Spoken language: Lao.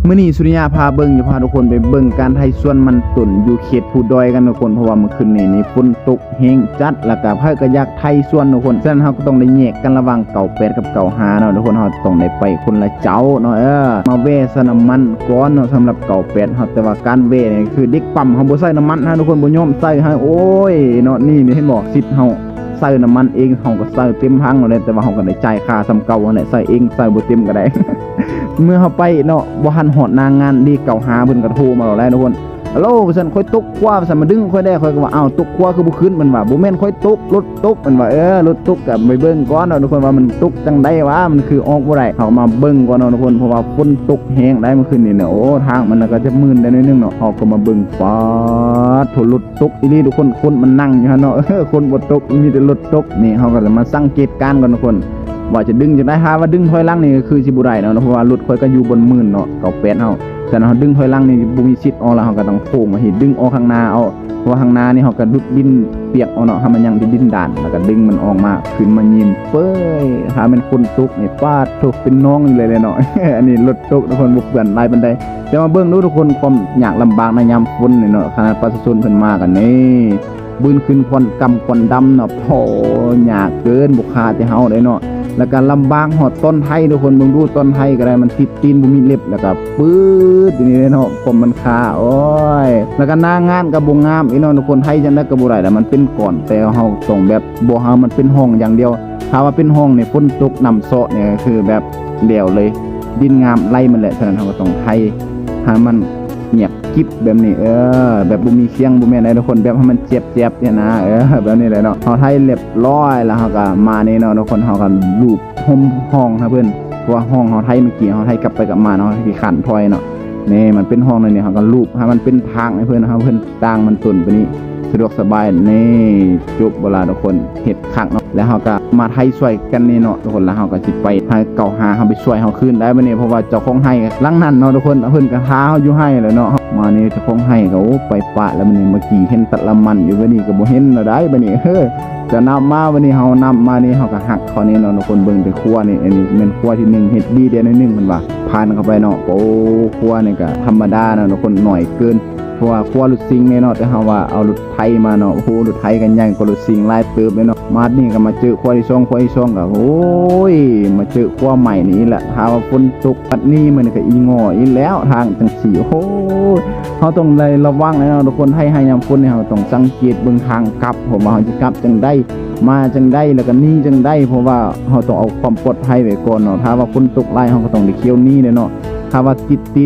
ມື້ນີ້ສຸລິຍາພາເບິ່ງ ຈະພາທຸກຄົນໄປເບິ່ງການໄຖສວນມັນຕົ້ນຢູ່ເຂດພູດອຍກັນທຸກຄົນ ເພາະວ່າມື້ຄືນນີ້ນີ້ຝົນຕົກແຮງຈັດ ແລ້ວກະໃຜກະຢາກໄຖສວນທຸກຄົນ ສະນັ້ນເຮົາກະຕ້ອງໄດ້ແຍກກັນລະຫວ່າງເກົ້າແປດກັບເກົ້າຫ້າເນາະທຸກຄົນ ເຮົາຕ້ອງໄດ້ໄປຄົນລະເຈົ້າເນາະ ເອີ ມາແວ່ໃສ່ນ້ຳມັນກ່ອນເນາະ ສຳລັບເກົ້າແປດເຮົາ ແຕ່ວ່າການແວ່ນີ້ຄືເດັກປ້ຳເຮົາບໍ່ໃສ່ນ້ຳມັນຫາທຸກຄົນ ບໍ່ຍອມໃສ່ໃຫ້ ໂອ້ຍເນາະ ນີ້ ນີ້ເຫັນບໍ່ ສິດເຮົາ ໃສ່ນ້ຳມັນເອງ ເຮົາກໍໃສ່ເຕັມຖັງນັ້ນແຫຼະ ແຕ່ວ່າເຮົາກໍໄດ້ຈ່າຍຄ່າສ່ຳເກົ່າຫັ້ນແຫຼະ ໃສ່ເອງໃສ່ບໍ່ເຕັມກໍໄດ້ ເມື່ອເຮົາໄປເນາະ ບໍ່ທັນຮອດໜ້າງານ ເກົ້າຫ້າເພິ່ນກໍໂທມາແລ້ວທຸກຄົນ ອາໂລ ວ່າຊັ້ນ ຂ້ອຍຕົກຂົວ ວ່າຊັ້ນ ມາດຶງຂ້ອຍແດ່ ຂ້ອຍກໍວ່າ ອ້າວ ຕົກຂົວຄືບໍ່ຂຶ້ນ ເພິ່ນວ່າ ບໍ່ແມ່ນຂ້ອຍຕົກ ລົດຕົກ ເພິ່ນວ່າ ເອີ ລົດຕົກ ກໍໄປເບິ່ງກ່ອນເນາະທຸກຄົນ ວ່າມັນຕົກຈັ່ງໃດຫວາ ມັນຄືອອກບໍ່ໄດ້ ເຮົາກໍມາເບິ່ງກ່ອນເນາະທຸກຄົນ ເພາະວ່າຝົນຕົກແຮງໄດ໋ມື້ຄືນນີ້ນະ ໂອ້ ທາງມັນກໍຈະມື່ນໄດ໋ໜ້ອຍໜຶ່ງເນາະ ເຮົາກໍມາເບິ່ງ ປາດໂທ້ ລົດ ຕົກອີ່ຫຼີທຸກຄົນ ຄົນມັນນັ່ງຢູ່ຫັ້ນເນາະ ເອີ ຄົນບໍ່ຕົກ ມີແຕ່ລົດຕົກ ນີ້ເຮົາກໍຈະມາສັງເກດການກ່ອນທຸກຄົນ ວ່າຈະດຶງຈັ່ງໃດ ຖ້າວ່າດຶງຖອຍຫຼັງນີ້ກໍຄືຊິບໍ່ໄດ້ເນາະ ເພາະວ່າລົດຂ້ອຍກໍຢູ່ບ່ອນໝື່ນເນາະ ເກົ້າແປດເຮົາ ສະນັ້ນເຮົາດຶງຖອຍຫຼັງນີ້ບໍ່ມີສິດອອກແລ້ວ ເຮົາກໍຕ້ອງໂຄ້ງມາທີ່ດຶງອອກຂ້າງໜ້າເອົາ ເພາະວ່າຂ້າງໜ້ານີ້ເຮົາກໍດຸດດິນປຽກເອົາເນາະ ຖ້າມັນຍັງທີ່ດິນດານ ແລ້ວກໍດຶງມັນອອກມາ ຂຶ້ນມາຍິ້ມ ເປີຍ ຖ້າແມ່ນຝົນຕົກນີ້ ປາດໂທ້ ເປັນໜອງຢູ່ເລີຍເນາະ ອັນນີ້ລົດຕົກທຸກຄົນ ບໍ່ເປື້ອນຫຼາຍປານໃດ ແຕ່ມາເບິ່ງດູທຸກຄົນ ຄວາມຍາກລຳບາກໃນຍາມຝົນນີ້ເນາະ ຂະໜາດປະຊາຊົນເພິ່ນມາກັນນີ້ ບືນຂຶ້ນຄວັນກຳຄວັນດຳເນາະ ໂອ້ ຍາກເກີນ ບໍ່ຄ່າແຕ່ເຮົາໄດ໋ເນາະ ແລ້ວກະລຳບາກຮອດຕອນໄຖທຸກຄົນ ເບິ່ງດູຕອນໄຖກໍໄດ້ ມັນຕິດຕີນ ບໍ່ມີເລັບ ແລ້ວກະປືດຢູ່ນີ້ເນາະ ຄວາມມັນຄາ ໂອ້ຍ ແລ້ວກະໜ້າງານກໍບໍ່ງາມອີກເນາະທຸກຄົນ ໄຖຈັ່ງໃດກໍບໍ່ໄດ້ ແລ້ວມັນເປັນກ້ອນ ແຕ່ເຮົາຕ້ອງແບບ ບໍ່ໃຫ້ມັນເປັນຮ່ອງຢ່າງດຽວ ຖ້າວ່າເປັນຮ່ອງນີ້ ຝົນຕົກນ້ຳເຊາະນີ້ ກໍຄືແບບແລ້ວເລີຍ ດິນງາມໄຫຼໝົດແຫຼະ ສະນັ້ນເຮົາກໍຕ້ອງໄຖໃຫ້ມັນງຽບກິບແບບນີ້ ເອີ ແບບບໍ່ມີສຽງ ບໍ່ແມ່ນໃດ໋ທຸກຄົນ ແບບໃຫ້ມັນແຈບໆນີ້ນະ ເອີ ແບບນີ້ແຫຼະເນາະ ເຮົາໄຖລຽບຮ້ອຍແລ້ວ ເຮົາກໍມານີ້ເນາະທຸກຄົນ ເຮົາກໍລູບຫົ່ມຮ່ອງໃຫ້ເພິ່ນ ເພາະວ່າຮ່ອງເຮົາໄຖມື້ກີ້ ເຮົາໄຖກັບໄປກັບມາເນາະ ເຮົາຂີ້ຄ້ານຖອຍເນາະ ນີ້ມັນເປັນຮ່ອງແນວນີ້ ເຮົາກໍລູບໃຫ້ມັນເປັນທາງໃຫ້ເພິ່ນ ໃຫ້ເພິ່ນ ຕ່າງມັນຕົ້ນປານນີ້ ສະດວກສະບາຍ ນີ້ ຈົບບໍ່ລະທຸກຄົນ ເຮັດຄັກເນາະ ແລ້ວເຮົາກໍມາໄຖຊ່ວຍກັນນີ້ເນາະທຸກຄົນ ແລ້ວເຮົາກໍຊິໄປໃຫ້ເກົ້າຫ້າເຮົາໄປຊ່ວຍເຮົາຄືນໄດ້ບັດນີ້ ເພາະວ່າເຈົ້າຂອງໄຮ່ຫຼັງນັ້ນເນາະທຸກຄົນ ເພິ່ນກໍຖ້າເຮົາຢູ່ໄຮ່ແລ້ວເນາະ ມານີ້ເຈົ້າຂອງໄຮ່ກໍ ໂອ້ ໄປປະແລ້ວບັດນີ້ ເມື່ອກີ້ເຫັນຕັດລະມັນຢູ່ ບັດນີ້ກໍບໍ່ເຫັນແລ້ວໃດ໋ບັດນີ້ ເອີ ຈະນັບມາ ວັນນີ້ເຮົານັບມານີ້ ເຮົາກໍຫັກເຂົ້ານີ້ເນາະທຸກຄົນ ເບິ່ງແຕ່ຄົວນີ້ ອັນນີ້ແມ່ນຄົວທີໜຶ່ງ ເຮັດດີແດ່ໜ້ອຍໜຶ່ງເພິ່ນວ່າ ຜ່ານເຂົ້າໄປເນາະ ໂອ້ ຄົວນີ້ກໍທຳມະດາເນາະທຸກຄົນ ໜ້ອຍເກີນ ເພາະວ່າຄົວລົດຊິງເດ້ເນາະ ແຕ່ເຮົາວ່າເອົາລົດໄຖມາເນາະ ໂອ້ໂຫ ລົດໄຖກໍໃຫຍ່ກວ່າລົດຊິງຫຼາຍເຕີບເດ້ເນາະ ມາດນີ້ກໍມາເຈີຄົວທີສອງ ຄົວທີສອງກໍ ໂອ້ຍ ມາເຈີຄົວໃໝ່ນີ້ແຫຼະ ຖ້າວ່າຝົນຕົກປັດນີ້ ມັນກໍອີ່ງໍ້ອີກແລ້ວ ທາງຈັ່ງ ໂອ້ໂຫ ເຮົາຕ້ອງໄດ້ລະວັງແຫຼະເນາະທຸກຄົນ ໄຖໃຫ້ຍາມຝົນນີ້ ເຮົາຕ້ອງສັງເກດເບິ່ງທາງກັບ ເພາະວ່າເຮົາຈະກັບຈັ່ງໃດ ມາຈັ່ງໃດ ແລ້ວກໍໜີຈັ່ງໃດ ເພາະວ່າເຮົາຕ້ອງເອົາຄວາມປອດໄພໄວ້ກ່ອນເນາະ ຖ້າວ່າຝົນຕົກຫຼາຍ ເຮົາກໍຕ້ອງໄດ້ຂ້ຽວໜີແຫຼະເນາະ ຖ້າວ່າຕິດຕີນ